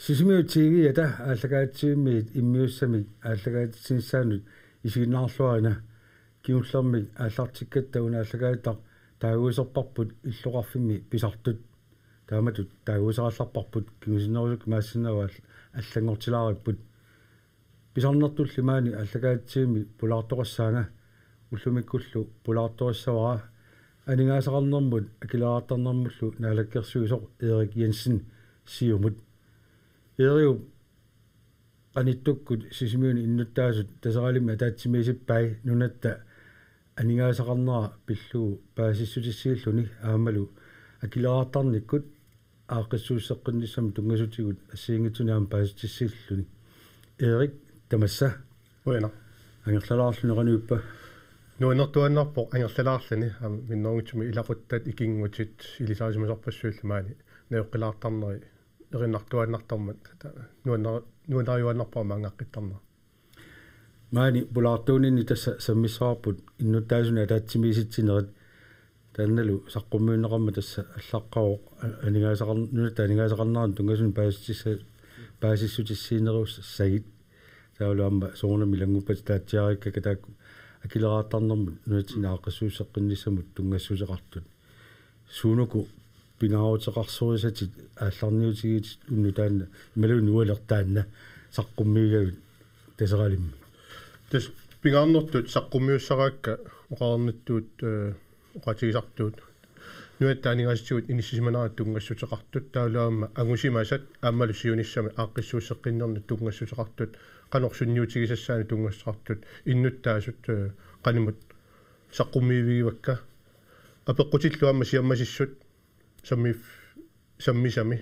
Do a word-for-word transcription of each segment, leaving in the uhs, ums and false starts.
Sisimiut T V-ata aallakaatitsivimmiit immiussamik aallakaatitsinissaanut isiginnaarluarina. Kingullermik aallartikkatta una aallakaatitaq taaguuserparput illoqarfimmi pisartut. Taamatut taaguuserallarparput kingusinnerusukkut maassinnaavoq all-, allanngortilaaripput. Pisarnertulli maani aallakaatitsivimmi pulaartoqassaanga, ullumikkullu pulaartorissavara aningaasaqarnermut akileraartarnermullu naalakkersuisoq Erik Jensen Siumut. Eeriup qanittukkut Sisimiuni innuttaasut Taseralimmi ataatsimiisippai nunatta aningaasaqarnera pillugu paasissutissigilluni aammalu akileraartarnikkut aaqqissuusseqqinnissamut tunngasutigut assigiinngitsunik aamma paasissutissilluni. Erik, tamassa. Qujanaq. Angerlalaarluni qanoq ippa? Nuannertuaannarpoq angerlalaarluni, aamma minnerunngitsumik ilaquttat ikinngutit ilisarisimasarpassuillu maani najoqqilaartarneri erinartuaannartarmat ta-, nuanner-, nuannariuaannarpara maanngaqqittarnera. Maani pulaartuuninni tassa sammissavarput innuttaasunik ataatsimiisitsinerit, taannalu saqqummiunneqarmat tassa allaqqavoq a-, aningaasaqar-, nunatta aningaasaqarneranut tunngasunik paasissutissa-, paasissutissiinerussagit. Taavalu aamma soorunami ilannguppata taatsiariikkakka taakku akileraartarnermut nunatsinni aaqqissuusseqqinnissamut tunngassuteqartut. Suunuku pingaaruteqarsorisatit aallarniutigitit unnuk taanna, imaluunniit nualeq taanna, saqqummiigavit Taseralimmi? Tassa pingaarnertut saqqummiussaraakka oqarnittut, eh, oqaatigisartut. Nunatta aningaasatigut inissisimaneranut tunngassuteqartut, taavalu aamma angusimasat aammalu siunissami aaqqissuusseqqinnerni tunngassuteqartut, qanoq sunniutigisassaanik tunngassuteqartut, innuttaasut, eh, qanimut saqqummiivigivakka. Apeqqutillu aamma siammasissut sammi-, sammisami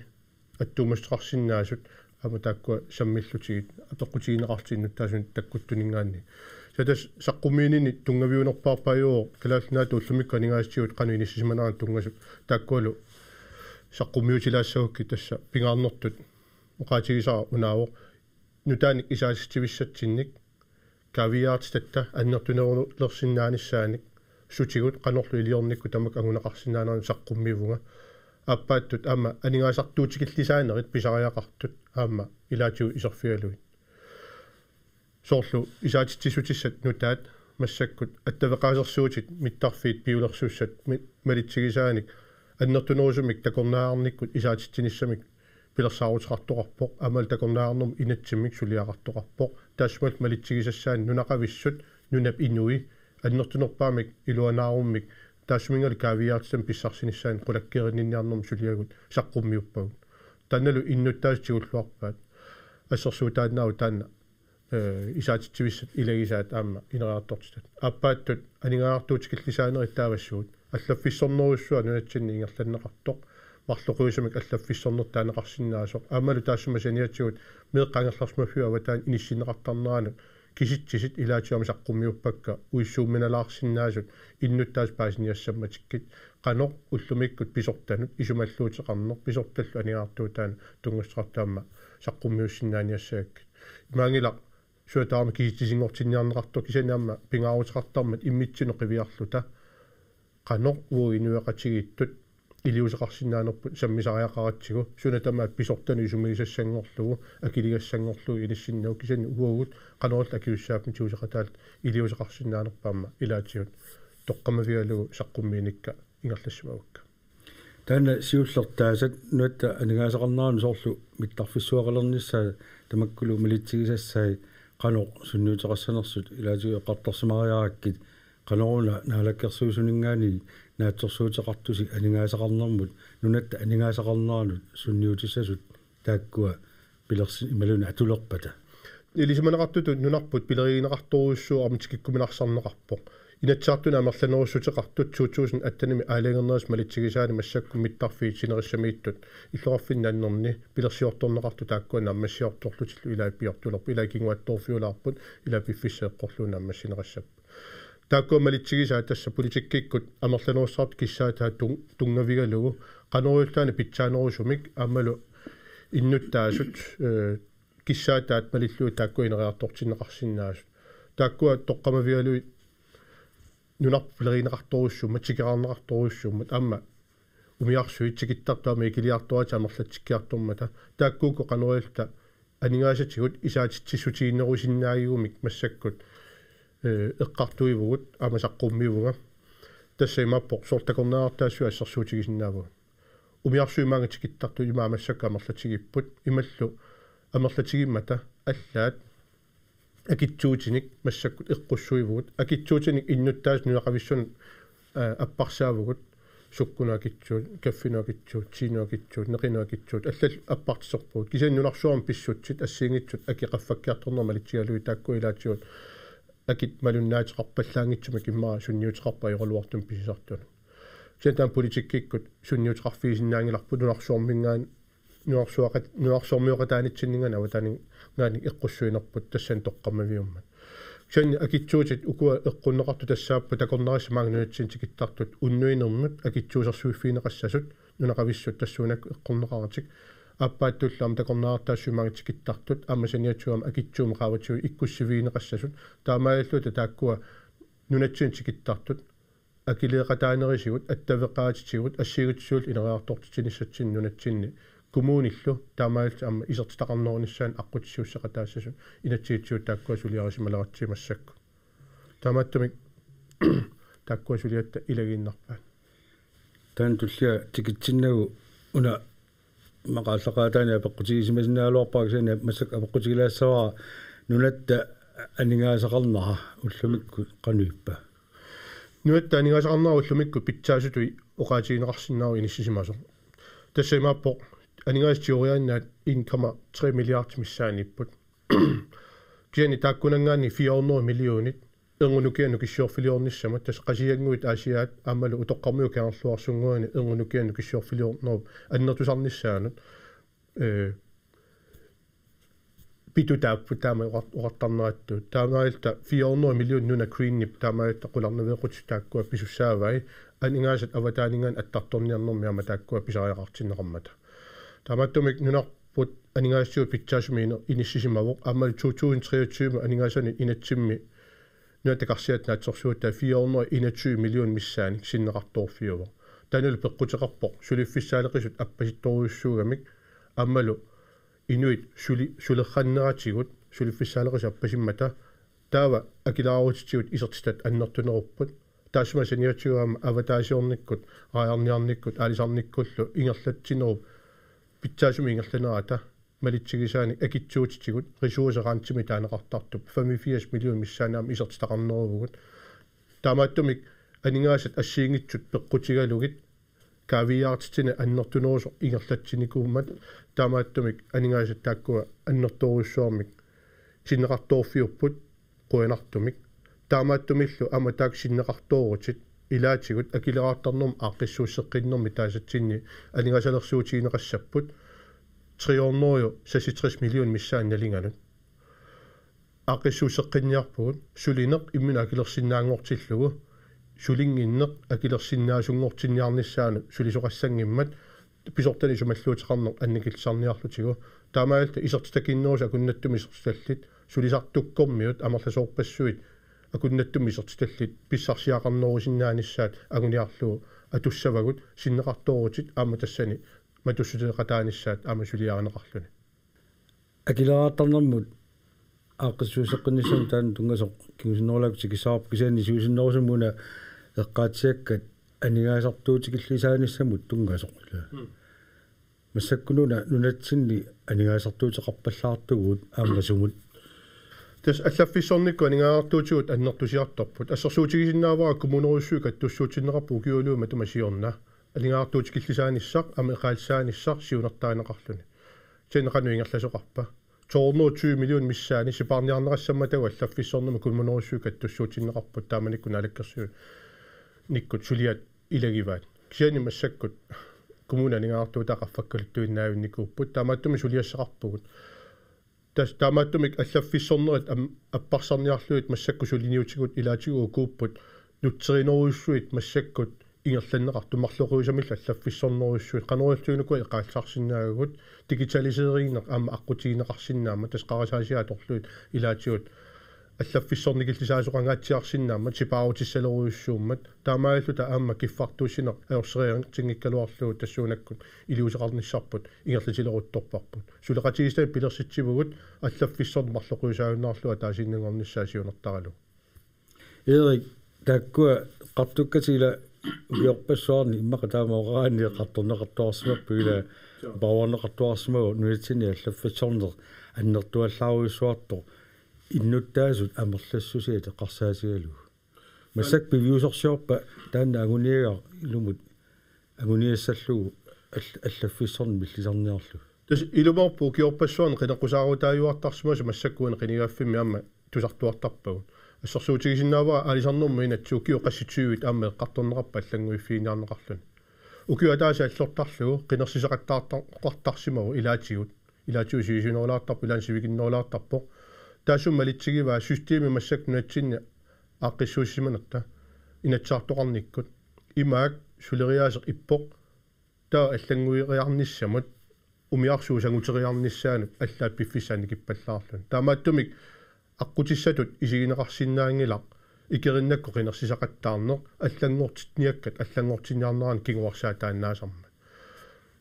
attuumassuteqarsinnaasut aamma taakkua sammillutigit apeqqutigineqartut innuttaasunik takkuttuninngaanniit. Tassa tassa saqqummiininni tunngaviunerpaarpaajuvoq Kalaallit Nunaata ullumikkut aningaasatigut qanoq inissisimaneranut tunngasut, taakkualu saqqummiutilaassagukkit. Tassa pingaarnertut oqaatigisara unaavoq nutaanik isaatitsivissatsinnik kaaviiaartitatta annertunerulersinnaanissaanik sutigut qanorlu iliornikkut tamakku anguneqarsinnaanerannik saqqummiivunga. Aappaattut aamma aningaasartuutikillisaanerit pisariaqartut aamma ilaatigut iserfigalugit. Soorlu isaatitsissutissat nutaat massakkut attaveqaasersuutit mittarfiit piulersussat mi-, malitsigisaanik annertunerusumik takornariarnikkut isaatitsinissamik pilersaaruteqartoqarpoq, aammalu takornariarnermut inatsimmik suliaqartoqarpoq. Taassumalu malitsigisassaanik nunaqavissut, nunap inui, annertunerpaamik iluanaarummik, taassuminngalu kaaviiaartitamik pissarsinissaannik qulakkeerinninniarnermik suliagut saqqummiuppagut. Taannalu innuttaasut tigulluarpaat. Assersuutaannaavoq taanna, eh, isaatitsivissat ilagisaat aamma ineriartortitat. Aappaattut aningaasartuutikillisaanerit taavassuugut. Allaffissornerujussuaq nunatsinni ingerlanneqartoq, marloqiusamik allaffissorneq taaneqarsinnaasoq. Aammalu taassuma saniatigut meeqqat angerlarsimaffiup avataani inissinneqartarneranut kisitsisit ilaatigut aamma saqqummiuppakka, uissuumminalaarsinnaasut innuttaasut paasiniassammatikkit, qanoq ullumikkut pisortanut isumalluuteqarneq, pisortallu aningaasartuutaanut tunngassuteqartut aamma saqqummiussinnaaniassagakkit. Imaanngilaq suna tamarmi kisitsisinngortinniarneqartoq, kisianni aamma pingaaruteqartarmat immitsinnut qiviarluta qanoq uagut inuiaqatigiittut iliuuseqarsinnaanerput sammisariaqaratsigu, suna tamaat pisortanut isumagisassanngorlugu, akiligassanngorlugu inissinnagu, kisianni uagut qanorlu akisussaaffimmi tiguseqataalluta iliuuseqarsinnaanerput aamma ilaatigut toqqammavigalugu saqqummiinikka ingerlassimavakka. Taanna siullertaasat nunatta aningaasaqarneranut soorlu mittarfissuaqalernissaa tamakkulu malitsigisassai qanoq sunniuteqassanersut ilaatigut eqqartorsimariarakkit, qanoruna naalakkersuisuninngaanniit naatsorsuuteqartusi aningaasaqarnermut nunatta aningaasaqarneranut sunniutissasut taakkua pilersi-, imaluunniit atulerpata? Ilisimaneqartutut nunarput pilerigineqartorujussuuvoq aamma tikikkuminarsarneqarpoq. Inatsisartuni amerlanerussuteqartut to tusind atten-imi aalajangernerisa malitsigisaani massakkut mittarfiit sinerissamiittut illoqarfinni annerni pilersiortorneqartut taakkua naammassiortorlutillu ilaa piortulerput, ilaa kinguattoorfiulaarput, ilaa piffissaq eqqorlugu naammassineqassapput. Taakkua malitsigisaat tassa politikkikkut amerlanerussaartut kissaataat tun-, tunngavigalugu qanoq iliorluni pitsaanerusumik aammalu innuttaasut, eh, kissaataat malillugit taakkua ineriartortinneqarsinnaasut. Taakkua toqqammavigalugit nunarput pilerigineqartorujussuummat, tikeraarneqartorujussuummat, aamma umiarsuit tikittartut aamma ikiliartoratik amerlatsikkiartormata. Taakkuuku qanoq ililluta aningaasatigut isaatitsissutiginerusinnaagigumik massakkut, eh, eqqartuivugut aamma saqqummivunga. Tassa imaappoq soorlu takornariartaassuit assersuutigisinnaavagut. Umiarsuit maanga tikittartut ima massakkut amerlatigipput. Imalu amerlatigimmata allaat akitsuutinik massakkut eqqussuivugut. Akitsuutinik innuttaasut nunaqavissunut, eh, apparsaavugut. Sukkunut akitsuut, kaffinut akitsuut, tiinut akitsuut, neqinut akitsuut, allallu appartiserpugut. Kisianni nunarsuarmi pissutsit, assigiinngitsut akit qaffakkiartornerat malitsigalugit taakku ilaatigut akit malunnaateqarpallaanngitsumik immaqa sunniuteqarput ajoraluartumik pisisartunut. Kisianni taanna politikkikkut sunniuteqarfigisinnaanngilarput nunarsuarminngaanniit nunarsuaqat-, nunarsuarmioqataanitsinninngaanniit avataaninngaanniit eqqussuinerput tassani toqqammaviummat. Kisianni akitsuutit ukua eqqunneqartut tassaapput takornarissat maanga nunatsinni tikittartut unnuinermut akitsuusersuiffigineqassasut nunaqavissut tassuunakkut eqqorneqaratik. Aappaattullu aamma takornariartaassuit maanga tikittartut aamma saniatigut aamma akitsuumik qaavatigut ikkussivigineqassasut. Taamaalilluta taakkua nunatsinni tikittartut akileeqataanerisigut, attaveqaatitigut, assigiinngitsutigullu ineriartortitsinissatsinnut nunatsinni kommunillu taamaalillutik aamma isertitaqarnerunissaannut aqqutissiuusseqataassasut inatsisitigut taakkua suliarisimaleratsigu massakkut. Taamaattumik taakkua suliatta ilagiinnarpaat. Taanna tullia tikitsinnagu una immaqa aallaqqaataani apeqqutigisimasinnaagaluarpara kisianni massakkut apeqqutigilaassavara nunatta aningaasaqarnera ullumikkut qanoq ippa? Nunatta aningaasaqarnera ullumikkut pitsaasutut oqaatigineqarsinnaavoq inissisimasoq. Tassa imaappoq aningaasat tigoriaannaat en komma tre milliard missaaniipput. Kisianni taakkunanngaanniit fire hundrede millionit erngup nukianut nukissiorfiliornissamut, tassa Qasigiannguit Aasiaat aammalu Utoqqarmiut Kangerluarsunnguani erngup nukianut nukissiorfiliornerup annertusarnissaanut, eh, pitutaapput taama oqar-, oqartarnerattut. Taamaalilluta fire hundrede million nuna Greenip taamaalilluta qularnaveeqqutit taakkua pisussaavai aningaasat avataaninngaanniit attartorniarnermi aamma taakkua pisariaqartinneqarmata. Taamaattumik nunarput aningaasatigut pitsaasumik ine-, inissisimavoq aammalu to tusind treogtyve aningaasanut inatsimmi nunatta karsiata naatsorsuutaa fire hundrede enogtyve million missaanik sinneqartoorfiuvoq. Taannalu peqquteqarpoq suliffissaaleqisut appasittorujussuugamik aammalu inuit suli-, sulerranneratigut suliffissaaleqisut appasimmata taava akileraarutitigut isertitat annertunerupput. Taassuma saniatigut aamma avataasiornikkut, raajarniarnikkut, aalisarnikkullu ingerlatsinerup pitsaasumik ingerlanerata malitsigisaanik akitsuutitigut ressourcerentimik taaneqartartup femogfirs million missaani aamma isertitaqarneruvugut. Taamaattumik aningaasat assigiinngitsut peqqutigalugit kaaviiaartitsineq annertunerusoq ingerlatsinikuummat taamaattumik aningaasat taakkua annertoorujussuarmik sinneqartoorfiupput qujanartumik. Taamaattumillu aamma taakku sinneqartoorutit ilaatigut akileraartarnermut aaqqissuusseqqinnermik taasatsinni aningaasalersuutigineqassapput tre hundrede seksogtres million missaani nalinganut. Aaqqissuusseqqinniarpugut sulineq imminut akilersinnaanngortillugu, sulinnginneq akilersinnaasunngortinniarnissaanut sulisoqassanngimmat pisortanit isumalluuteqarneq annikillisarniarlutigu. Taamaalilluta isertitakinnerusut akunnattumik isertitallit, sulisartukkormiut amerlasoorpassuit akunnattumik isertitallit pissarsiaqarnerusinnaanissaat anguniarlugu atussavagut sinneqartoorutit aamma tassani matussuteqataanissaat aamma suliarineqarluni. Akileraartarnermut aaqqissuusseqqinnissamut taanna tunngasoq kingusinnerulaakkut tikissavarput kisianni siusinnerusummik una eqqaatsiakkat aningaasartuutikillisaanissamut tunngasoq ila. Mm. Massakkunuuna nunatsinni aningaasartuuteqarpallaartugut aamma sumut? Tassa allaffissornikkut aningaasartuutigut annertusiartorput. Assersuutigisinnaavara kommunerujussuit kattussuutsinneqarput ukiualuit matuma siorna. Aningaasartuutikillisaanissaq, aamma eqaallisaanissaq siunertarineqarluni. Kisianni qanoq ingerlasoqarpa? To hundrede og tyve million missaani sipaarniarneqassammata allaffissornermi kommunerujussuit kattussuutsinneqarput taamanikkut naalakkersuinikkut suliat ilagivaat. Kisianni massakkut kommunit aningaasartuutaat qaffakkaluttuinnaavinnikuupput. Taamaattumik suliassaqarpugut. Tas-, taamaattumik allaffissornerit am-, apparsarniarlugit massakkut suliniutigut ilaatigut ukuupput nutserinerujussuit massakkut ingerlanneqartut marloqiusamillu allaffissornerujussuit qanoq ilillutik ukua eqaallisarsinnaavagut digitaliseriineq aamma aqqutigineqarsinnaammat tassa qarasaasiat atorlugit ilaatigut allaffissornikillisaasoqangaatsiarsinnaammat, sipaarutissalerujussuummat, taamaalilluta aamma kiffartuussineq ajorseriartinngikkaluarlugu tassuunakkut iliuuseqarnissarput ingerlatileruttorparput. Suleqatigiissitanik pilersitsivugut allaffissorneq marloqiusaajunnaarlugu ataasiinnanngornissaa siunertaralugu. Erik, taakkua eqqartukkatit ila ukiorpassuarni immaqa taama oqaraanni eqqartorneqartuarsimapput ila Joo. Paarneqartuarsimavoq nunatsinni allaffissorneq annertuallaarujussuartoq innuttaasut amerlassusiat eqqarsaatigalugu. Massakkut piviusorsiorpa taanna anguniagaq ilumut anguniassallugu all-, allaffissorneq millisarniarlugu. Tassa ilumoorpoq ukiorpassuarni qineqqusaarutaajuartarsimasoq massakkut uani qinigaaffimmi aamma tusartuartarpagut. Assersuutigisinnaavara aalisarnermut inatsit ukiut qassit tyvit aamma eqqartorneqarpat allannguiffiginiarneqarluni. Ukiut ataaseq allortarlugu qinersisaqattaartar-, -qartarsimavoq ilaatigut. Ilaatigut sivisunerulaartarpoq, ilaanni sivikinnerulaartarpoq. Taassuma malitsigivaa systemi massakkut nunatsinni aaqqissuussimanerta inatsisartoqarnikkut. Imaak suleriaaseq ippoq. Taava allanngueriarnissamut umiarsuup sanguteriarnissaanut allaat piffissaannik ippallaarluni. Taamaattumik aqqutissatut isigineqarsinnaanngilaq ikerinnakku qinersisaqattaarneq allanngortinniakkat allanngortinniarneranni kinguarsaataannaasarmat.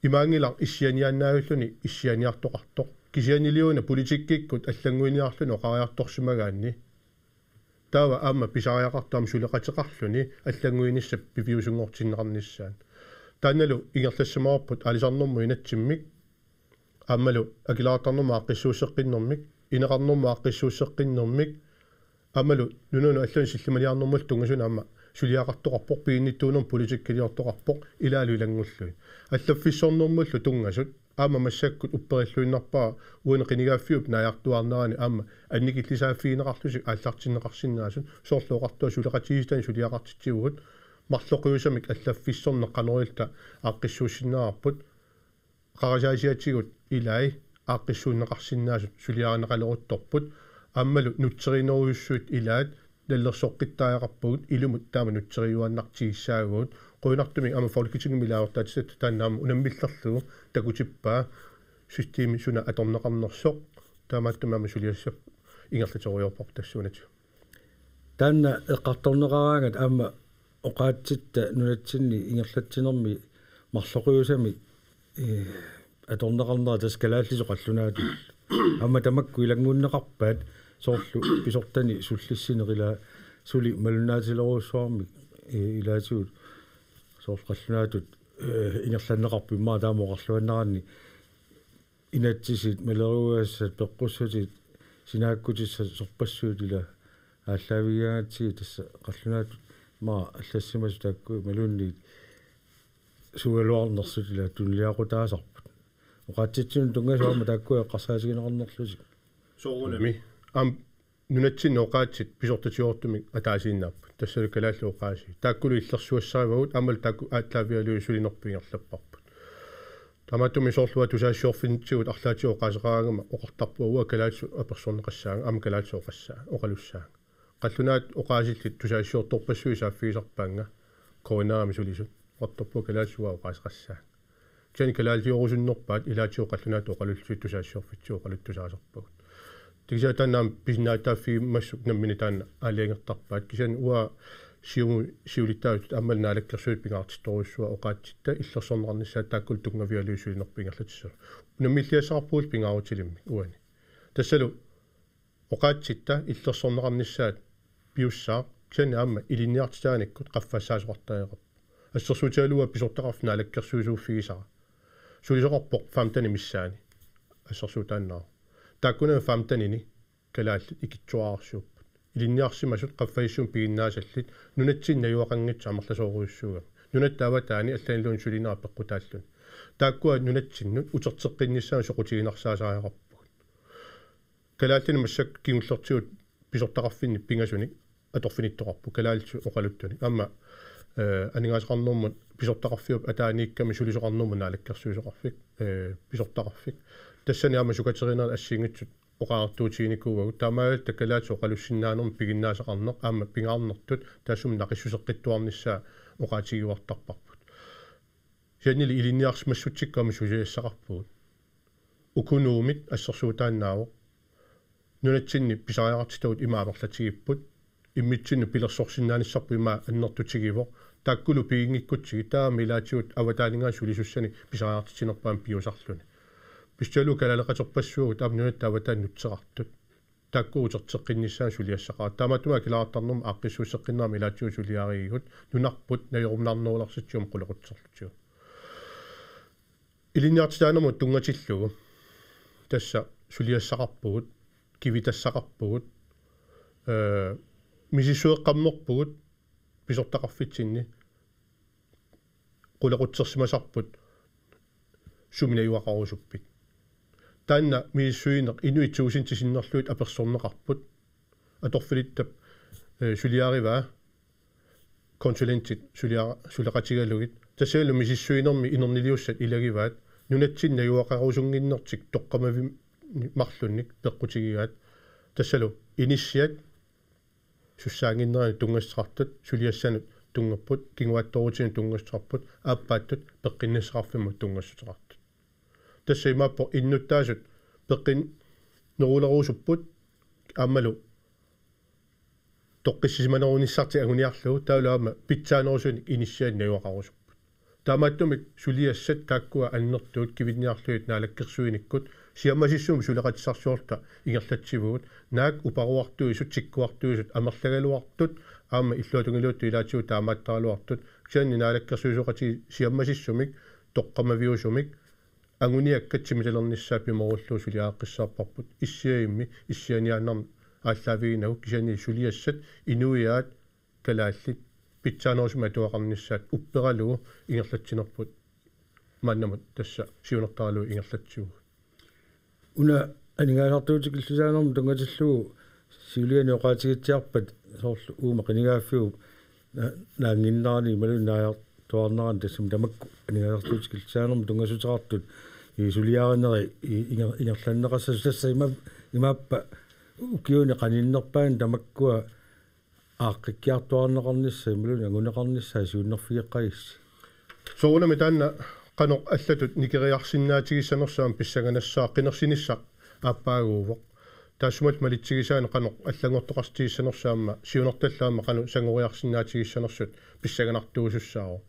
Imaanngilaq issianiaannaavilluni issianiartoqartoq. Kisianniliuna politikkikkut allannguiniarluni oqariartorsimagaanni. Taava aamma pisariaqartoq aamma suleqateqarluni allannguinissap piviusunngortinneqarnissaat. Taannalu ingerlassimavarput aalisarnermut inatsimmik, aammalu akileraartarnermut aaqqissuusseqqinnermik, ineqarnermut aaqqissuusseqqinnermik, aammalu nunanut allanut sillimaniarnermullu tunngasunik aamma suliaqartoqarpoq, piginnittuunermut politikkiliortoqarpoq, ilaalu ilanngullugit. Allaffissornermullu tunngasut, aamma massakkut upperilluinnarpara uani qinigaaffiup naajartuaarnerani aamma annikillisaaffigineqarlutik aallartinneqarsinnaasut, soorlu oqartunga suleqatigiissitanik suliaqartitsivugut, marloqiusamik allaffissorneq qanoq ililluta aaqqissuussinnaavarput, qarasaasiatigut ilai aaqqissuunneqarsinnaasut suliarineqaleruttorput, aammalu nutserinerujussuit ilaat nallersoqqittariaqarpagut, ilumut taama nutseriuaannartigissaagut. Qujanartumik aamma Folketingimi ilaasortaatitatta taanna aamma unammillerlugu takutippaa systemi suna atorneqarnersoq, taamaattumik aamma suliassaq ingerlaterujoorparput tassuunatik. Taanna eqqartorneqaraangat aamma oqaatsitta nunatsinni ingerlatsinermi marloqiusamik, ee, atorneqarnera tassa kalaallisut qallunaatut. Aamma tamakku ilanngunneqarpaat soorlu pisortani sullissineq ilaa suli malunnaatilerujussuarmik, ee, ilaatigut soorlu qallunaatut, ee, ingerlanneqarpoq immaqa taama oqarluaannaraanni inatsisit, maleruagassat, peqqussutit, sinaakkutissat, sorpassuit ila aallaavigigaangatsigit tassa qallunaatut immaqa allassimasut taakku imaluunniit suugaluarnersut ila tunuliaqutaasarput. Oqaatsitsinut tunngasut aamma taakku eqqarsaatigineqarnerlutik. Soorunami. Aamma nunatsinni oqaatsit pisortatigoortumik ataasiinnaapput. Tassalu kalaallit oqaasii. Taakkulu illersugassarivagut aammalu taakku aallaavigalugit sulinerput ingerlapparput. Taamaattumik soorlu uanga tusagassiorfinnittigut arlaatigut oqaaseqaraangama oqartarpunga uanga kalaallisut apersorneqassaanga, aamma kalaallisut oqassaa-, oqalussaanga. Qallunaat oqaasillit tusagassiortorpassuit saaffigisarpaannga, K N R-imi sulisut. Oqartarpunga kalaallisut uanga oqaaseqassaanga. Kisianni kalaallioorusunnerpaat ilaatigut qallunaatut oqalullutik tusagassiorfitsigut oqaluttussaasorpagut. Taava kisianni taanna aamma pisinnaatitaaffigimmassuk nammineq taanna aalajangertarpaat. Kisianni uanga Siumut siulittaasutut aammalu Naalakkersuisut pingaartittorujussuuaat oqaatsitta illersorneqarnissaat taakkulu tunngavigalugit sulinerput ingerlatissasoq. Unammilliassaqarpugut pingaarutilimmik uani. Tassalu oqaatsitta illersorneqarnissaat piussaaq, kisianni aamma ilinniartitaanikkut qaffassaasoqartariaqarpoq. Assersuutigalugu pisortaqarfik naalakkersuisuuffigisara sulisoqarpoq femtenit missaanni. Assersuutaannaavoq. Taakkunani femtenini kalaallit ikittuararsuupput. Ilinniarsimasut qaffasissumik piginnaasallit nunatsinni najugaqanngitsut amerlasoorujussuugamik. Nunatta avataani allaniluunniit sulinera peqqutaalluni. Taakkua nunatsinnut uterteqqinnissaannut soqutiginarsaasariaqarpugut. Kalaallinik massakkut kingullertigut pisortaqarfinni pingasunik atorfinittoqarpoq kalaallisut oqaluttunik. Aamma, eh, aningaasaqarnermut pisortaqarfiup ataaniikkami sulisoqarnermut naalakkersuisoqarfik, eh, pisortaqarfik. Tassani aamma sukaterinerit assigiinngitsut oqariartuutiginikuuagut. Taamaalilluta kalaallisut oqalussinnaanermut piginnaasaqarneq aamma pingaarnertut taassuma naqissuseqqittuarnissaa oqaatigiuartarparput. Kisiannili ilinniarsimassutsikkamik suliassaqarpugut. Økonomit assersuutaannaavoq. nunatsinni pisariaqartitagut ima amerlatigipput, immitsinnut pilersorsinnaanissarput ima annertutigivoq, taakkulu piginngikkutsigit taama ilaatigut avataaninngaanniit sulisussanik pisariaqartitsinerpaamik piusarluni. Pissutigalugu kalaaleqaterpassuagut aamma nunatta avataani nutseqartut. Taakku uterteqqinnissaannut suliassaqaat. Taamaattumik akileraartarnermut aaqqissuusseqqinnermut ilaatigut suliarigigut nunarput najorunnaarnerularsitsigumut qulequtserlutigu. Ilinniartitaanermut tunngatillugu tassa suliassaqarpugut, kivitassaqarpugut, ee, misissueqqammerpugut pisortaqarfitsinni, qulequtsersimasarput sumi najugaqarusuppit. Taanna misissuineq inuit tuusintit sinnerlugit apersorneqarput. Atorfilittap, ee, suliarivaa konsulentit sulia-, suleqatigalugit. Tassalu misissuinermi inerniliussat ilagivaat. Nunatsinni najugaqarusunnginnertik toqqammavimmik marlunnik peqqutigigaat. Tassalu inissiat sussaannginneranut tunngassuteqartut, suliassanut tunngapput, kinguaattoorutinut tunngassuteqarput, aappaattut peqqinnissaqarfimmut tunngassuteqartut. Tassa imaappoq innuttaasut peqqinnerulerusupput aammalu toqqissisimanerunissartik anguniarlugu, taavalu aamma pitsaanerusunik inissianik najugaqarusupput. Taamaattumik suliassat taakkua annertuut kivinniarlugit naalakkersuinikkut siammasissumik suleqatissarsiorluta ingerlatsivugut, naak uparuartuisut, tikkuartuisut amerlagaluartut aamma illuatungiliuttut ilaatigut taamaattaraluartut, kisianni naalakkersuisooqatigiit siammasissumik toqqammaviusumik anguniakkat timitalernissaat pimoorullugu suliareqqissaarparput, issiavimmi issianiaannarnik aallaaviginagu, kisianni suliassat inuiaat kalaallit pitsaanerusumik atugaqarnissaat upperalugu ingerlatsinerput maannamut tassa siunertaralugu ingerlatsivugut. Una aningaasartuutikillisaanermut tunngatillugu siuliani oqaatigitsiarpat soorlu uuma qinigaaffiup na-, naannginnerani imaluunniit naajartuaarnerani tassami tamakku aningaasartuutikillisaanermut tunngassuteqartut, ii, suliarineri, ii, inger-, ingerlanneqassasoq tassa ima-, imaappa ukiuni qaninnerpaani tamakkua aaqqikkiartuaarneqarnissaa imaluunniit anguneqarnissaa siunnerfigeqqagissi? Soorunami taanna qanoq allatut nikeriarsinnaatigissanersoq aamma pissanganassaaq, qinersinissaq aappaaguuvoq. Taassumalu malitsigisaanik qanoq allanngortoqartigissanersoq aamma siunertallu aamma qanoq sangoriarsinnaatigissanersut pissanganartuusussaavoq.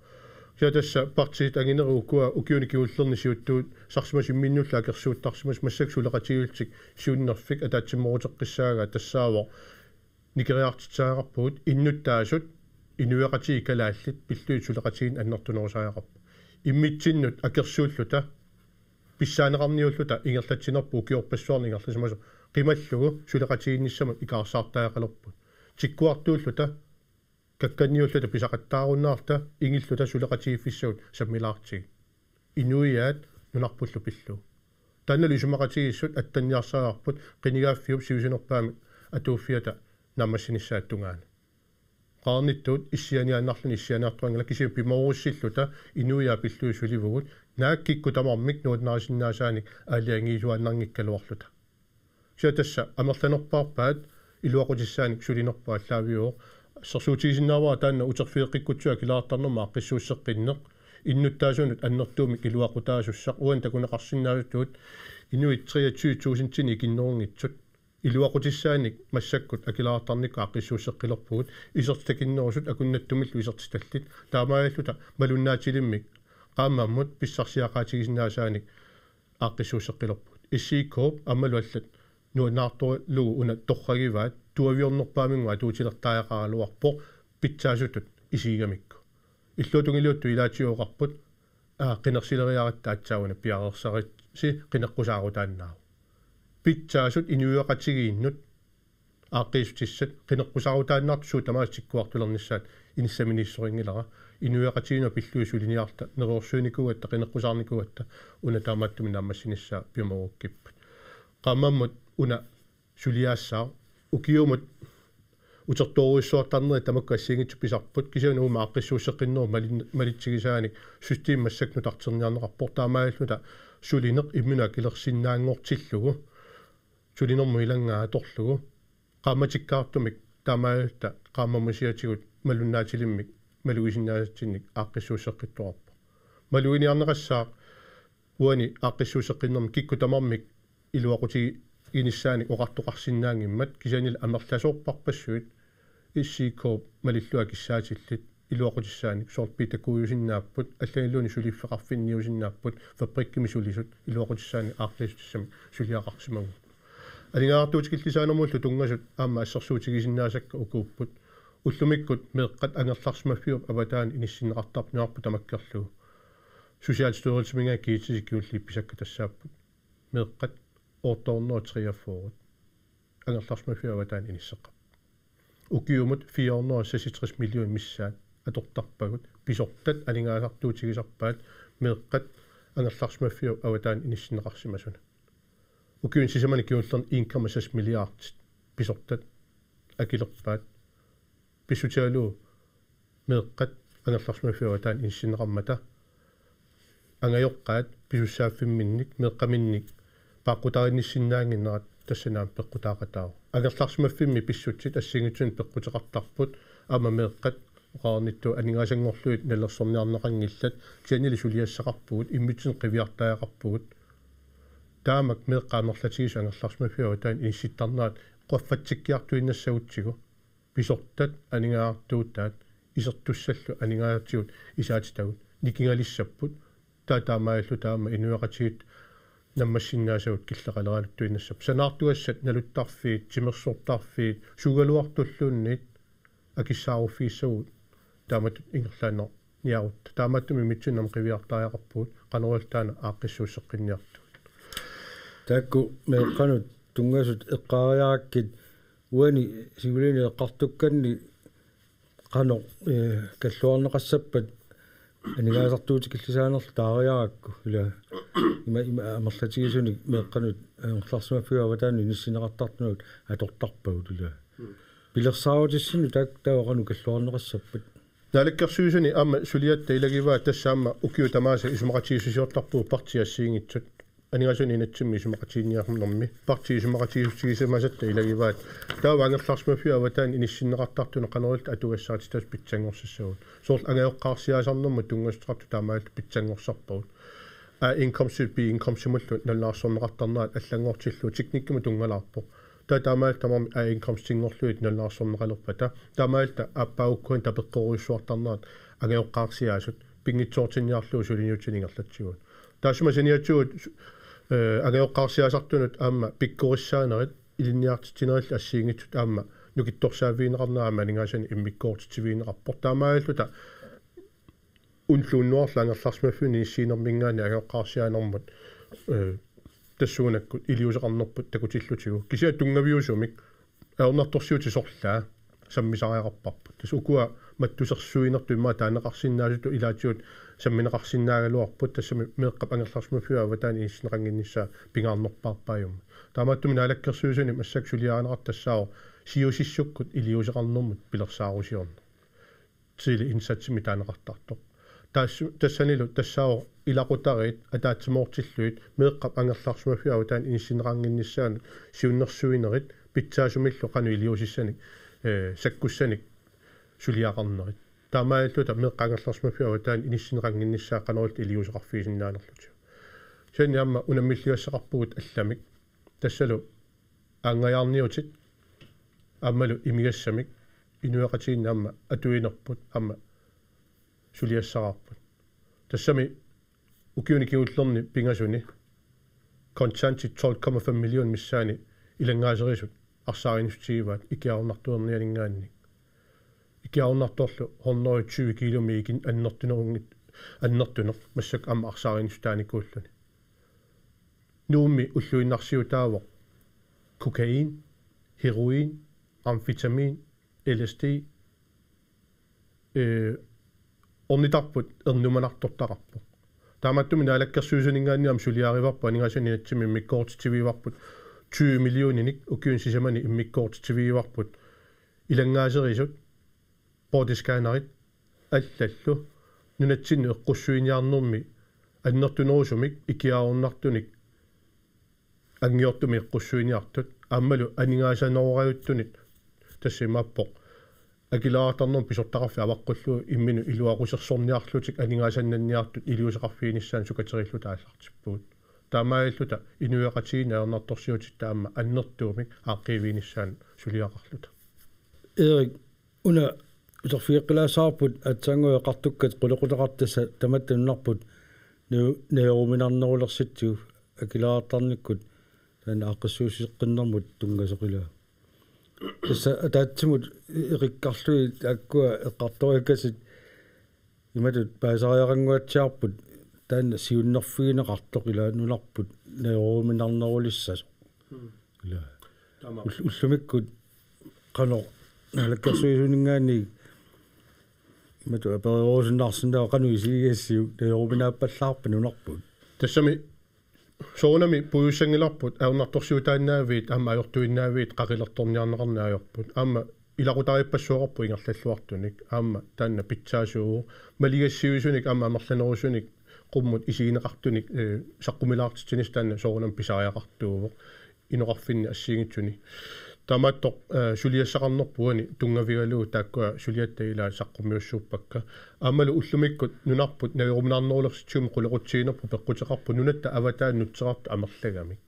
Kisianni tassa partiit anginerit ukua ukiuni kingullerni siuttuussarsimasut imminnullu akersuuttarsimasut massakkut suleqatigiillutik siunnerfik ataatsimmooruteqqissaagaat tassaavoq nikeriartitsisariaqarpugut innuttaasut inuiaqatigiit kalaallit pillugit suleqatigiinneq annertunerusariaqarpoq. Immitsinnut akersuulluta pissaaneqarniulluta ingerlatsinerput ukiorpassuarni ingerlasimasoq qimallugu suleqatigiinnissamut ikaarsaartariaqalerpugut. Tikkuartuulluta kakkanniulluta pisaqattaarunnaarluta ingilluta suleqatigiiffissagut sammilaartigit. Inuiaat nunarpullu pillugu. Taannalu isumaqatigiissut attanniarsariaqarput qinigaaffiup sivisunerpaamik atuuffiata naammassinissaata tungaanut. Oqarnittut issianiaannarluni issianiartuanngilaq, kisianni pimoorussilluta inuiaat pillugit sulivugut, naak kikkut tamarmik nuannarisinnaasaanik aalajangiisuaannanngikkaluarluta. Kisianni tassa amerlanerpaarpaat iluaqutissaanik sulinerput aallaaviuvoq. Assersuutigisinnaavara taanna uterfigeqqikkutsigu akileraartarnermut aaqqissuusseqqinneq, innuttaasunut annertuumik iluaqutaasussaq, uani takuneqarsinnaasutut inuit treogtyve tusindinik ikinnerunngitsut. Iluaqutissaanik massakkut akileraartarnikkut aaqqissuusseqqilerpugut, isertitakinnerusut akunnattumillu isertitallit, taamaalilluta malunnaatilimmik qaammammut pissarsiaqaatigisinnaasaannik aaqqissuusseqqilerpugut. S I K-p aammalu allat nuannaartorlugu una torragivaat, tuaviornerpaaminnga atuutilertariaqaraluarpoq pitsaasutut isigigamikku. Illuatungiliuttut ilaatigut oqarput, aa, qinersileriaratta aatsaat una piareersaritsi qineqqusaarutaannaavoq. Pitsaasut inuiaqatigiinnut aaqqiissutissat qineqqusaarutaannaartut suut tamaasa tikkuartulernissaat inissaminiissorinngilara. Inuiaqatigiinnut pillugit suliniarluta neriorsuinikuugatta qineqqusaarnikuugatta una taamaattumik naammassinissaa pimoorukkipput. Qaammammut una suliaassaaq, ukiumut utertoorujussuartarnerit tamakku assigiinngitsut pisarput, kisianni uuma aaqqissuusseqqinnerup malin-, malitsigisaanik systemi massakkut nutarterniarneqarpoq, taamaalilluta sulineq imminut akilersinnaanngortillugu sulinermut ilanngaa atorlugu, qaammatikkaartumik taamaalilluta qaammammut isiatigut malunnaatilimmik malugisinnaasatsinnik aaqqissuusseqqittoqarpoq. Maluginiarneqassaaq uani aaqqissuusseqqinnermi kikkut tamarmik iluaquti-, inissaanik oqartoqarsinnaanngimmat, kisiannili amerlasoorparpassuit S I K malillugu akissaatillit iluaqutissaanik, soorlu pitakuujusinnaapput, allaniluunniit suliffeqarfinniusinnaapput, fabrikkimi sulisut iluaqutissaanik aaqqiissutissamik suliaqarsimavugut. Aningaasartuutikillisaanermullu tunngasut aamma assersuutigisinnaasakka ukuupput. Ullumikkut meeqqat angerlarsimaffiup avataani inissinneqartartut nunarput tamakkerlugu Socialstyrelsiminngaanniit kiitisi kingulliit pisakka tassaapput: meeqqat otte hundrede og treogfyrre angerlarsimaffiup avataani inisseqqapput. Ukiumut fire hundrede og seksogtres millioner missaat atortarpagut, pisortat aningaasartuutigisarpaat meeqqat angerlarsimaffiup avataani inissinneqarsimasunut. Ukiuni sisamani kingullerni en komma seks milliardit pisortat akilerpaat. Pissutigalugu meeqqat angerlarsimaffiup avataani inissinneqarmata angajoqqaat pisussaaffimminnik meeqqaminnik paaqqutaarinnissinnaannginnerat tassani aamma peqqutaaqataavoq. Angerlarsimaffimmi pissutsit assigiinngitsunik peqquteqartarput, aamma meeqqat oqarnittut aningaasanngorlugit nalilersorniarneqanngillat, kisiannili suliassaqarpugut, immitsinnut qiviartariaqarpugut. Taamak meeqqat amerlatigisut angerlarsimaffiup avataani inissittarnerat qaffatsikkiartuinnassagutsigu, pisortat aningaasartuutaat isertussallu aningaasatigut isaatitagut nikingalissapput. Taava taamaalilluta aamma inuiaqatigiit nammassinnaasagut killeqaleraluttuinnassapput. Sanaartugassat, naluttarfiit, timersortarfiit, suugaluartulluunniit akissaaruffigissavagut taamatut ingerlaannaq niarutta. Taamaattumik immitsinnut aamma qiviartariaqarpugut, qanoq ililluta taanna aaqqissuusseqqinniartugut. Taakku meeqqanut tunngasut eqqaariarakkit, uani siuliani eqqartukkanni qanoq, eh, kalluarneqassappat aningaasartuutikillisaanerlu taariarakku, ila ima, ima amerlatigisunik meeqqanut angerlarsimaffiup avataani inissinneqartartunut atortarpagut, ila. Pilersaarutissinnut taak-, taava qanoq kalluarneqassappat? Naalakkersuisuni aamma suliatta ilagivaat tassa aamma ukiut tamaasa isumaqatigiissusiortarpugut partiit assigiinngitsut. Aningaasanut inatsimmi isumaqatiginninniarnermi partiit isumaqatigiissutigisimasatta ilagivaat. Taava angerlarsimaffiup avataani inissinneqartartunut qanoq ililluta atugassarititaasut pitsanngorsassagut. Soorlu angajoqqaarsiaasarnermut tunngasuteqartut taamaalilluta pitsanngorsarpagut. A-indkomstit B-indkomstimullu nalunaarsorneqartarnerat allanngortillugu teknikkimut tunngalaarpoq. Taava taamaalilluta tamarmik A-indkomstinngorlugit nalunaarsorneqalerpata, taamaalilluta aappaagukkua tapeqqorujussuartarnerat angajoqqaarsiaasut pinngitsoortinniarlugu suliniutinik ingerlatsivugut. Taassuma saniatigut, eh, angajoqqaarsiaasartunut aamma pikkorissaanerit ilinniartitsinerillu assigiinngitsut aamma nukittorsaavigineqarnerat aamma aningaasanik immikkoortitsivigineqarpoq. Taamaalilluta ulloq unnuarlu angerlarsimaffiup inissinnerminngaanniit angajoqqaarsiaanermut, eh, tassuunakkut iliuuseqarnerput takutillutigu. Kisianni tunngaviusumik ajornartorsiutit sorlaat sammisariaqarparput. Tassa ukua mattusersuinertut immaqa taaneqarsinnaasutut ilaatigut sammineqarsinnaagaluarput, tassami meeqqap angerlarsimaffiup avataani inissinneqannginnissaa pingaarnerpaarpaajummat. Taamaattumik naalakkersuisuni massakkut suliarineqartoq tassaavoq siusissukkut iliuuseqarnermut pilersaarusiorneq. Tidlig indsatsimik taaneqartartoq. Taassu-, tassanilu tassaavoq ilaqutariit ataatsimoortillugit meeqqap angerlarsimaffiup avataani inissinneqannginnissaanut siunnersuinerit pitsaasumillu qanoq iliuusissanik, eh, sakkussanik suliaqarnerit. Taamaalilluta meeqqap angerlarsimaffiup avataani inissinneqannginnissaa qanoq ililluta iliuuseqarfigisinnaanerlutigu. Kisianni aamma unammilligassaqarpugut allamik. Tassalu aanngajaarniutit aammalu imigassamik inuiaqatigiinni aamma atuinerput aamma suliassaraarput. Tassami ukiuni kingullerni pingasuni kontantit tolv komma fem million missaani ilanngaaserisut arsaarinnissutigivaat ikiaroornartuernianinngaanniit. Ikiaroornartorlu hundrede og tyve kilometer ikin annertunerunngit-, annertuneq massakkut aamma arsaarinnissutaanikuulluni. Nuummi ulluinnarsiutaavoq kokain, heroin, amfetamin, L S D, eh, ornitarput ernumanartortaqarpoq. Taamaattumik naalakkersuisuninngaanniit aamma suliarivarput, aningaasanut inatsimmi immikkoortitsivigivarput tyve millioninik, ukiuni sisamani immikkoortitsivigivarput ilanngaaserisut, bodyscannerit allallu, nunatsinnut eqqussuiniarnermi annertunerusumik ikiaroornartunik anngiortumik eqqussuiniartut, aammalu aningaasanerorajuttunit, tassa imaappoq akileraartarnermut pisortaqarfik avaqqullugu imminut iluaqusersorniarlutik aningaasannanniartut iliuuseqarfiginissaannut sukaterilluta aallartippugut. Taamaalilluta inuiaqatigiinni ajornartorsiutitta aamma annertuumik aaqqiiviginissaannut suliaqarluta. Erik, una uterfigeqqilaassavarput aatsaannguaq eqqartukkat qulequtaqartut, tassa tamatta nunarput naju-, najoruminarnerulersitsigu akileraartarnikkut taanna aaqqissuusseqqinnermut tunngasoq, ilaa. Tassa ataatsimut eqikkarlugit taakkua eqqartoriakkasut imatut paasisariaqannguatsiarput taanna siunnerfigineqartoq, ilaa, nunarput najoruminarnerulissasoq. Mm. Ilaa. Taama. Ull-, ullumikkut qanoq naalakkersuisuninngaanniit imatut apererusunnaarsinnaavoq qanoq isigigassiuk, najoruminaappallaarpa nunarput? Tassami soorunami puigussanngilarput ajornartorsiutaannaviit aamma ajortuinnaviit qaqilertorniarneqarneq ajorput. Aamma ilaqutariippassuaqarpoq ingerlalluartunik. Aamma taanna pitsaasuuvoq. Maligassiuisunik aamma amerlanerusunik qummut isigineqartunik, eh, saqqumilaartitsinissaq taanna soorunami pisariaqartuuvoq inoqarfinni assigiinngitsuni. Taamaattoq, eh, suliassaqarnerput uani tunngavigalugu taakkua suliatta ilaat saqqummiussuuppakka. Aammalu ullumikkut nunarput najoruminarnerulersitsigumi qulequtsiinerput peqquteqarpoq nunatta avataanut nutserartut amerlagamik.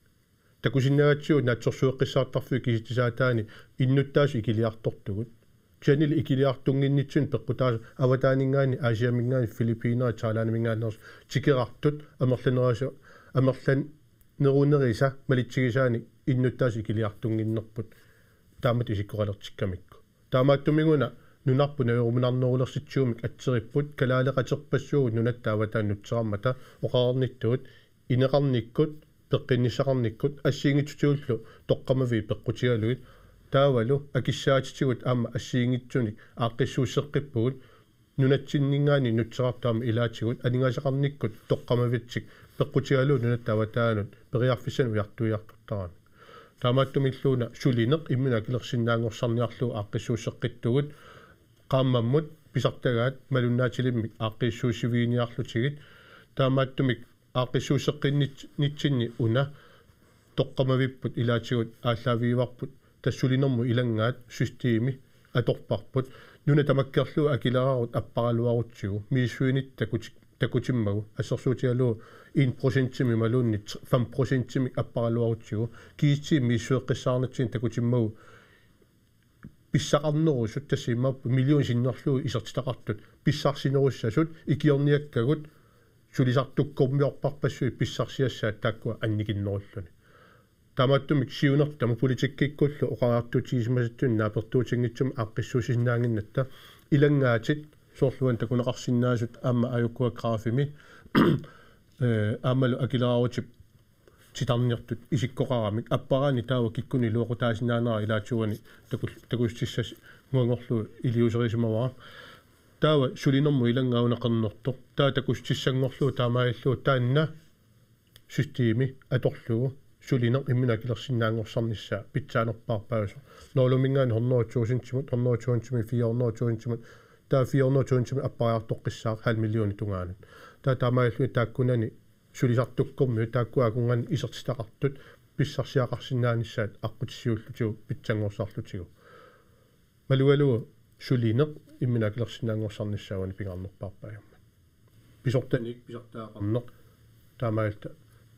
Takusinnaagatsigu naatsorsueqqissaartarfiup kisitsisaataani innuttaasut ikiliartortugut. Kisiannili ikiliartunnginnitsinnut peqqutaasut avataaninngaanniit, Asiaminngaanniit, Filippiineri, Thailandiminngaanneersut tikerartut amerlanerusu-, amerlanerunerisa malitsigisaanik innuttaasut ikiliartunnginnerput taamatut isikkoqalertikkamikku. Taamaattumik una nunarput najoruminarnerulersitsigumik atseripput, kalaaleqaterpassuagut nunatta avataanut nutserarmata oqarnittut, ineqarnikkut, peqqinnissaqarnikkut, assigiinngitsutigullu toqqammaviit peqqutigalugit, taavalu akissaatitigut aamma assigiinngitsunik aaqqissuusseqqippugut, nunatsinninngaanniit nutserartut aamma ilaatigut, aningaasaqarnikkut toqqammavitsik peqqutigalugu nunatta avataanut periarfissanik ujartuiartortaramik. Taamaattumillu una sulineq imminut akilersinnaanngorsarniarlugu aaqqissuusseqqittugut, qaammammut pisartagaat malunnaatilimmik aaqqissuussiviginiarlutigit, taamaattumik aaqqissuusseqqinnit-, nitsinni una toqqammavipput ilaatigut aallaavigivarput, tassa sulinermut ilanngaat systemi atorparput. Nuna tamakkerlugu akileraarut apparaluarutsigu, misissuinitta takuti-, takutimmagu, assersuutigalugu en procentimik imaluunniit fem procentimik apparaluarutsigu, kiisitigut misissueqqissaarnitsinni takutimmagu pissaqarnerusut, tassa imaappoq million sinnerlugu isertitaqartut, pissarsinerussasut, ikiorniakkagut sulisartukkormiorparpassuit pissarsiassaat taakkua annikinnerulluni. Taamaattumik siunertama politikkikkullu oqariartuutigisimasatsinnik naapertuutinngitsumik aaqqissuussinnaannginnatta ilanngaatit, soorlu uani takuneqarsinnaasut aamma ajukkua graafimi, eh, aammalu akileraarutip titarniartut isikkoqaramik, apparaanni taava kikkunnit iluaqutaasinnaanera ilaatigut uani takul-, takussutissannguanngorlugu iliuuserisimavara. Taava sulinermut ilanngaat una qernertoq, taava takussutissanngorlugu taamaalillugu taanna systemi atorlugu sulineq imminut akilersinnaanngorsarnissaa pitsaanerpaarpaasoq. Nuuluminngaanniit hundrede tusindimut, hundrede tusindimit fire hundrede tusindimut, taava fire hundrede tusindimit appariartoqqissaaq halv millioni tungaanut. Taava taamaalilluni taakkunani sulisartukkormiut taakkua akornanni isertitaqartut pissarsiaqarsinnaanissaat aqqutissiuullutigu pitsanngorsarlutigu. Malugalugu sulineq imminut akilersinnaanngorsarnissaa uani pingaarnerpaarpaajummat. Pisortanik pisartagaqarneq, taamaalilluta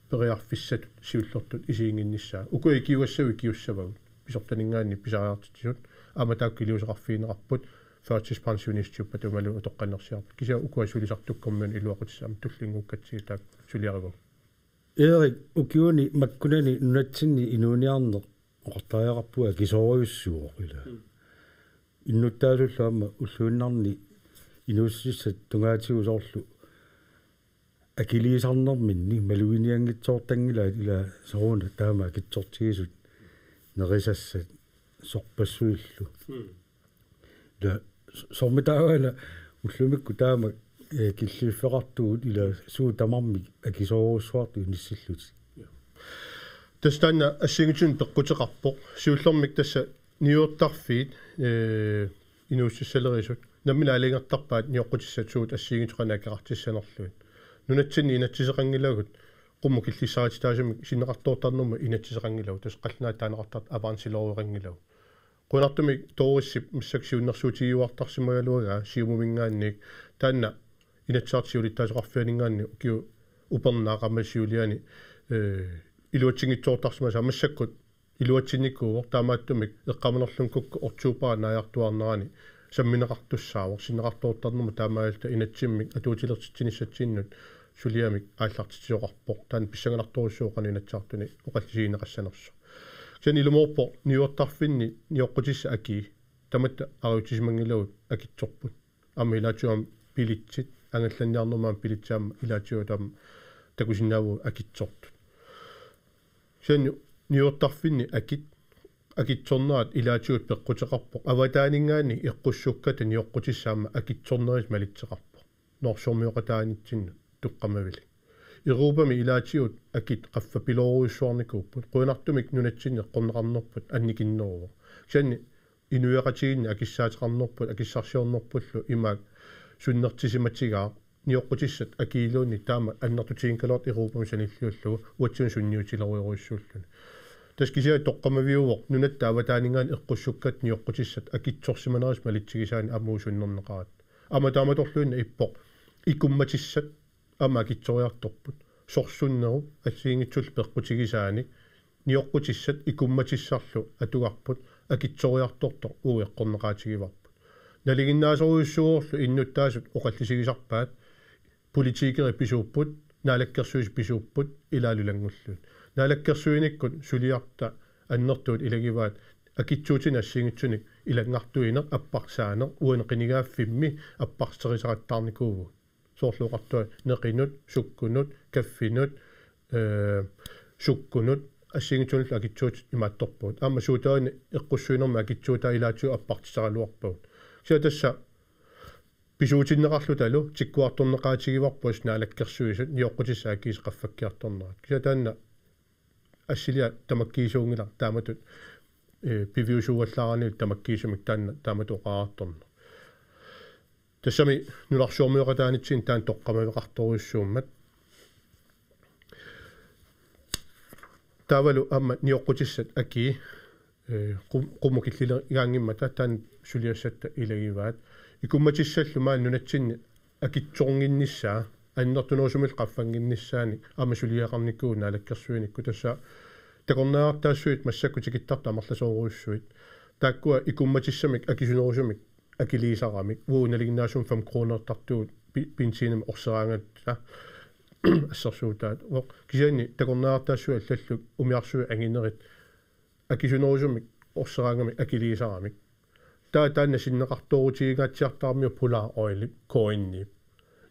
periarfissatut siullertut isiginnginnissaa. Ukua ikiugassavut ikiussavagut. Pisortaninngaanniit pisariaqartitsisut, aamma taakku iliuuseqarfigineqarput, førtidspensionistiuppat imaluunniit utoqqalinersiarput. Kisianni ukua sulisartukkormiunut iluaqutissaammat tullinnguukkatsigit taakku suliarivagut. Erik, ukiuni makkunani nunatsinni inuuniarneq oqartariaqarpunga akisoorujussuuvoq, ilaa. Mm. Innuttaasullu aamma ulluinnarni inuussutissat tungaatigut soorlu akiliisarnerminni maluginianngitsoortanngilaat, ilaa, sooruna taama akitsortigisut nerisassat sorpassuillu. Mm. Ilaa, s-, soormitaava una ullumikkut taama, eh, killiffeqartugut, ilaa, suut tamarmik akisoorujussuartut inissillutik. Ja. Tassa taanna assigiinngitsunik peqquteqarpoq. Siullermik tassa niuertarfiit, eh, inuussutissalerisut nammineq aalajangertarpaat nioqqutissat suut assigiinngitsut qanoq akeqartissanerlugit. Nunatsinni inatsiseqanngilagut, qummut killissarititaasumik sinneqartoortarnermut inatsiseqanngilagut, tassa qallunaatut taaneqartartut avanceloreqanngilagut. Qujanartumik Dorisip massakkut siunnersuutigiuartarsimagaluagaa Siumuminngaanniit, taanna Inatsisartut Siulittaasoqarfianinngaanniit ukiup upernaap qaammat siuliani ee, iluatsinngitsoortarsimasaa massakkut iluatsinnikuuvoq, taamaattumik eqqaamanerlunngikkukkit oktobarip naajartuaarnerani sammineqartussaavoq, sinneqartoortarnermut taamaalilluta inatsimmik atuutilersitsinissatsinnut suliamik aallartitsisoqarpoq, taanna pissanganartorujussuuvoq qanoq Inatsisartuni oqallisigineqassanersoq. Kisianni ilumoorpoq niuertarfinni nioqqutissat akii tamatta arajutsisimanngilagut akitsorput. Aamma ilaatigut aamma billetsit, angallanniarnermut aamma billetsit aamma ilaatigut aamma takusinnaavugut akitsortut. Kisianni niuertarfinni akit, akitsornerat ilaatigut peqquteqarpoq. Avataaninngaanniit eqqussukkata nioqqutissat aamma akitsornerisa malitseqarpoq. Nunarsuarmioqataanitsinnut toqqammavilik. Europami ilaatigut akit qaffapiloorujussuarnikuupput. Qujanartumik nunatsinni eqqorneqarnerput annikinneruvoq. Kisianni inuiaqatigiinni akissaateqarnerput, akissarsiornerpullu imaak sunnertisimatigaaq, nioqqutissat akiiluunniit taama annertutiginngikkaluartoq Europami sanilliullugu uatsinnut sunniutilerujorujussuulluni. Tassa kisianni toqqammaviuvoq nunatta avataaninngaanniit eqqussukkata nioqqutissat akitsorsimanerisa malitsigisaanik aamma uagut sunnerneqaratta. Aamma taamatorluinnaq ippoq ikummatissat aamma akitsoriartorput. Sorsunnerup assigiinngitsullu peqqutigisaanik nioqqutissat ikummatissarlu atugarput akitsoriartortoq uagut eqqorneqaatigivarput. Nalinginnaasorujussuuvorlu innuttaasut oqallisigisarpaat, politikerit pisuupput, naalakkersuisut pisuupput, ilaalu ilanngullugit. Naalakkersuinikkut suliarta annertuut ilagivaat akitsuutinik assigiinngitsunik ilanngartuineq, apparsaaneq, uani qinigaaffimmi apparserisaqattaarnikuuvugut. Soorlu oqartunga neqinut, sukkunut, kaffinut, ee, sukkunut, assigiinngitsunullu akitsuutit imaattorpagut. Aamma suut taanna eqqussuinermi akitsuutaa ilaatigut appartitaraluarpagut. Kisianni tassa pisuutinneqarlutalu tikkuartorneqaatigivarput naalakkersuisut nioqqutissat akiisa qaffakkiartornerat. Kisianni taanna assiliaq tamakkiisuunngilaq taamatut, ee, piviusuuallaaraanni tamakkiisumik taanna taamatut oqariartorneq. Tassami nunarsuarmioqataanitsinni taanna toqqammaveqartorujussuummat. Taavalu aamma nioqqutissat akii, ee, qum-, qummut killilegaanngimmata taanna suliassatta ilagivaat. Ikummatissallu maani nunatsinni akitsornginnissaa, annertunerusumillu qaffannginnissaanik aamma suliaqarnikuuvoq naalakkersuinikkut, tassa takornariartaassuit massakkut tikittartut amerlasoorujussuit. Taakkua ikummatissamik akisunerusumik akiliisaramik, uagut nalinginnaasumik fem kronertartugut bi-, benzinimik orseraangatta assersuutaat. Uoq, kisianni takornariartaassuit allallu umiarsuit anginerit akisunerusumik orseraangamik akiliisaramik. Taava taanna sinneqartoorutiginngaatsiartaramiuk Polar Oilip, K N-ip.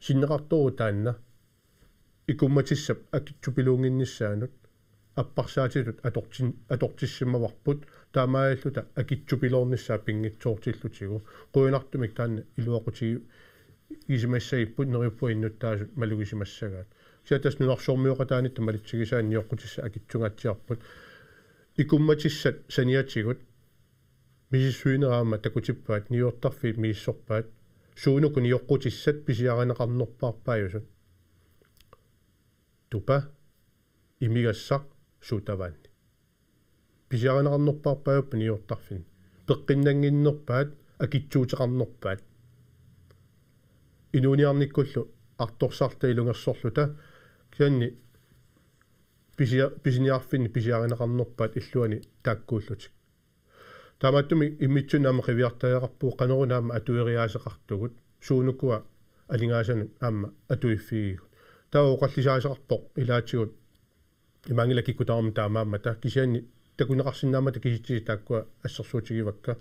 Sinneqartooruvoq taanna ikummatissap akitsupiluunnginnissaanut apparsaatitut atortin-, atortissimavarput, taamaalilluta akitsupiloornissaa pinngitsoortillutigu. Qujanartumik taanna iluaqutigisimassagipput, neriuppunga innuttaasut malugisimassagaat. Kisianni tassa nunarsuarmioqataanitta malitsigisaanik nioqqutissat akitsungaatsiarput. Ikummatissat saniatigut misissuinerit aamma takutippaat, niuertarfiit misissorpaat, suunuku nioqqutissat pisiarineqarnerpaarpaajusut. Tupa, imigassaq, sodavandi. Pisiarineqarnerpaarpaajupput niuertarfinni. Peqqinnannginnerpaat, akitsuuteqarnerpaat. Inuuniarnikkullu artorsarluta ilungersorluta, kisianni pisia-, pisiniarfinni pisiarineqarnerpaat illuanni taakkuullutik. Taamaattumik immitsinnut aamma qiviartariaqarpugut qanoruna aamma atueriaaseqartugut, suunukua aningaasanut aamma atuiffigigigut. Taava oqallisaaseqarpoq ilaatigut imaanngilaq kikkut tamarmik taamaammata, kisianni takuneqarsinnaammata kisitsisit taakkua assersuutigivakka: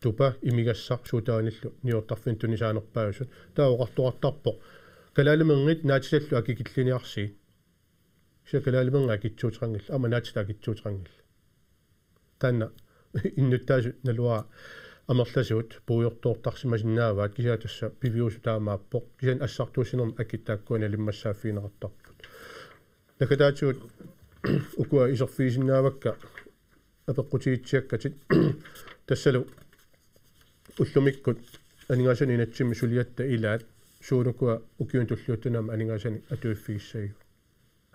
Tupa, imigassaq, sodavanillu niuertarfinni tunisaanerpaajusut. Taava oqartoqartarpoq: Kalaalimernit naatitallu akikilliniarsii. Kisianni kalaalimernit akitsuuteqanngillat, aamma naatitat akitsuuteqanngillat. Taanna innuttaasut naluara amerlasuut puigortoortarsimasinnaavaat, kisianni tassa piviusoq taamaappoq. Kisianni assartuussinermi akit taakkua nalimmassaaffigineqartarput. Naggataatigut ukua iserfigisinnaavakka apeqqutigitsiakkatit. Tassalu ullumikkut aningaasanut inatsimmi suliatta ilaat, suunukua ukiuni tulliuttuni aamma aningaasanik atuiffigissagigut?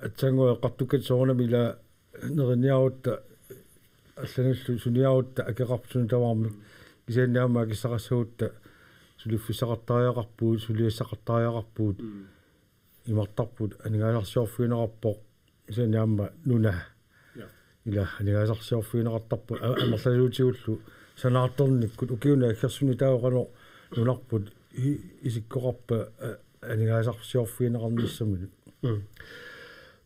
Aatsaannguaq eqqartukkatit soorunami ila nerinniarutta allanullu suniarutta akeqarput suni tamarmik. Kisianni aamma akissaqassagutta suliffissaqartariaqarpugut, suliassaqartariaqarpugut. Mm. Imartarput aningaasarsiorfigineqarpoq Kisianni aamma nuna. Ja. Ila aningaasarsiorfigineqartarpoq a-, amerlasuutigullu sanaartornikkut ukiuni aggersuni taava qanoq nunarput i-, isikkoqarpa a-, aningaasarsiorfigineqarnissaminut. Mm.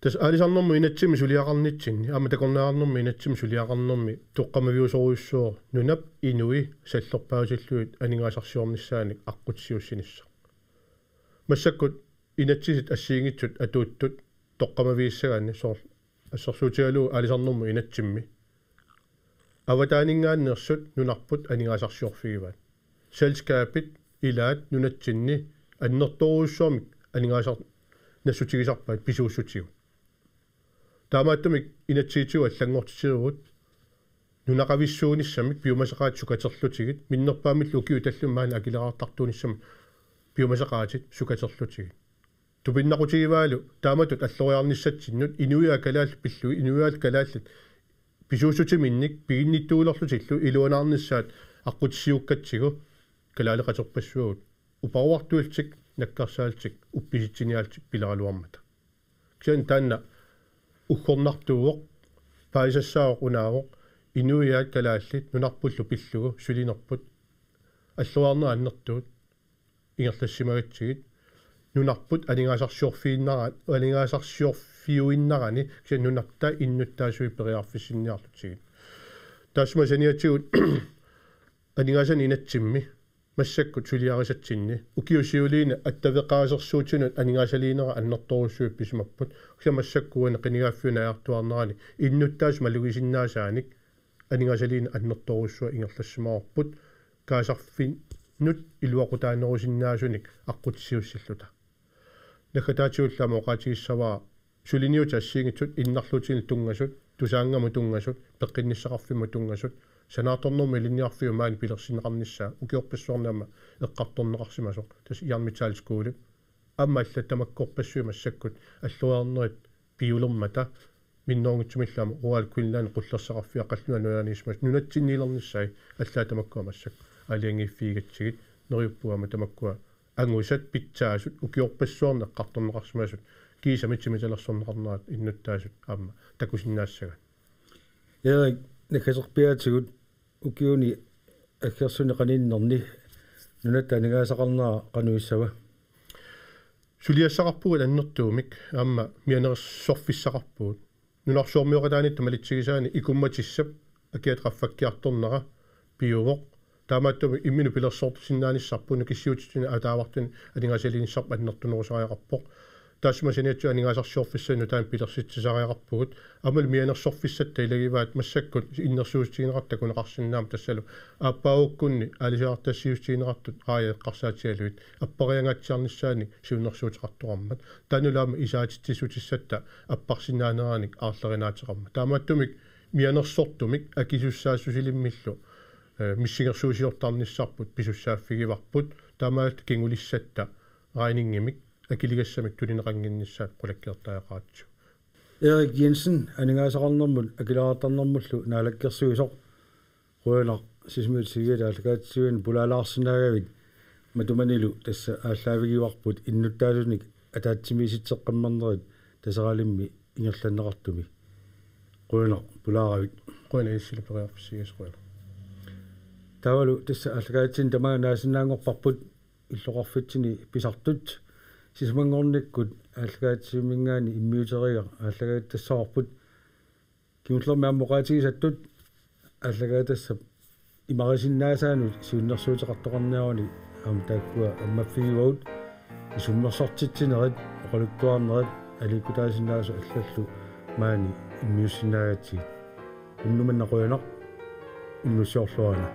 Tassa aalisarnermut inatsimmi suliaqarnitsinni, aamma takornariarnermut inatsimmi suliaqarnermi toqqammaviusorujussuuvoq nunap inui sallerpaatillugit aningaasarsiornissaanik aqqutissiuussinissaq. Massakkut inatsisit assigiinngitsut atuuttut toqqammavigissaganni soorlu assersuutigalugu aalisarnermut inatsimmi. Avataaninngaanneersut nunarput aningaasarsiorfigivaat. Selskabit ilaat nunatsinni annertoorujussuarmik aningaasar-, nassutigisarpaat pisuussutigut. Taamaattumik inatsisitigut allanngortiterugut nunaqavissuunissamik piumasaqaatit sukaterlutigit, minnerpaamillu ukiut tallimat maani akileraartartuunissamut piumasaqaatit sukaterlutigit. Tupinnaqutigivaalu taamatut alloriarnissatsinnut inuiaat kalaallit pillugit, inuiaat kalaallit pisuussutiminnik piginnittuulerlutillu iluanaarnissaat aqqutissiuukkatsigu kalaaleqaterpassuagut. Uparuartuillutik, nakkarsaallutik, uppisitsiniaallutik pileraluarmata. Kisianni taanna uggornartuuvoq, paasisassaavoq unaavoq, inuiaat kalaallit nunarpullu pillugu sulinerput alloriarnerit annertuut ingerlassimagatsigit, nunarput aningaasarsiorfiinnara-, aningaasarsiorfiuinnarani, kisianni nunatta innuttaasui periarfissinniarlutigit. Taassuma saniatigut aningaasanik inatsimmi massakkut suliarisatsinni ukiut siuliini attaveqaasersuutinut aningaasaliinerat annertoorujussuit pisimapput, kisianni massakkut uani qinigaaffiup naajartuaarnerani innuttaasut malugisinnaasaannik aningaasaliineq annertoorujussuaq ingerlassimavarput kaasarfinnut iluaqutaanerusinnaasunik aqqutissiuussilluta. Naggataatigullu aamma oqaatigissavara suliniutit assigiinngitsut innarluutinik tunngasut, Tusaanngamut tunngasut, Peqqinnissaqarfimmut tunngasut, Sanaartornermut Ilinniarfiup maani pilersinneqarnissaa ukiorpassuarni aamma eqqartorneqarsimasoq, tassa Jern Metal Skole. Aamma allat tamakkorpassuit massakkut alloriarnerit piulermata minnerunngitsumillu aamma Royal Greenland qullersaqarfiit qallunaat nunaanniissimasut nunatsinniilernissai allaat tamakkua massakkut aalajangiiffigigatsigit, neriuppunga aamma tamakkua angusat pitsaasut ukiorpassuarni eqqartorneqarsimasut kiisami timitalersorneqarnerat innuttaasut aamma takusinnaassagat. Erik, naggaterpiaatigut ukiuni aggersuni qaninnerni nunatta aningaasaqarnera qanoq issava? Suliassaqarpugut annertuumik aamma mianersorfissaqarpugut. Nunarsuarmioqataanitta malitsigisaani ikummatissap akiata qaffakkiartornera piuvoq. Taamaattumik imminut pilersorsinnaanissarput nukissiuutitut ataavartuni aningaasaliinissarput annertunerusariaqarpoq. Taassuma saniatigut aningaasarsiorfissanik nutaanik pilersitsisariaqarpugut. Aammalu mianersorfissatta ilagivaat massakkut innersuussutigineqartut takuneqarsinnaammat tassalu aappaagukkunni aalisagaqartassiissutigineqartut raajat eqqarsaatigalugit appariangaatsiarnissaannik siunnersuuteqartoqarmat. Taannalu aamma isaatitsissutissatta apparsinnaaneranik aarlerinaateqarmat. Taamaattumik mianersortumik akisussaassusilimmillu, eh, missingersuusiortarnissarput pisussaaffigivarput. Taamaalilluta kingulissatta regningimik akiligassamik tunineqannginnissaat qulakkeertariaqaratsigu. Erik Jensen, aningaasaqarnermut akileraartarnermullu naalakkersuisoq. Qujanaq Sisimiut T V-ip aallakaatitsiviani pulaalaarsinnaagavit, matumanilu tassa aallaavigivarput innuttaasunik ataatsimiisitseqqammernerit Taseralimmi ingerlanneqartumi. Qujanaq pulaaravit. Qujanaq Elissillu periarfissigigassasi, qujanaq. Taavalu tassa aallakaatitsinni tamaanga naasinnaanngorparput illoqarfitsinni pisartut. Sisamanngornikkut aallakaatitsivimminngaanniit immiuteriga aallakaatitassavarput. Kingullermik aamma oqaatigisattut aallakaatitassap imarisinnaasaanik siunnersuuteqartoqarniaruni aamma taakkua ammaffigivagut. Isummersortitsinerit, oqaluttuarnerit, aliikkutaasinnaasut allallu maani immiussinnaagatsigit. Unnuk manna qujanaq, unnussiorluarina.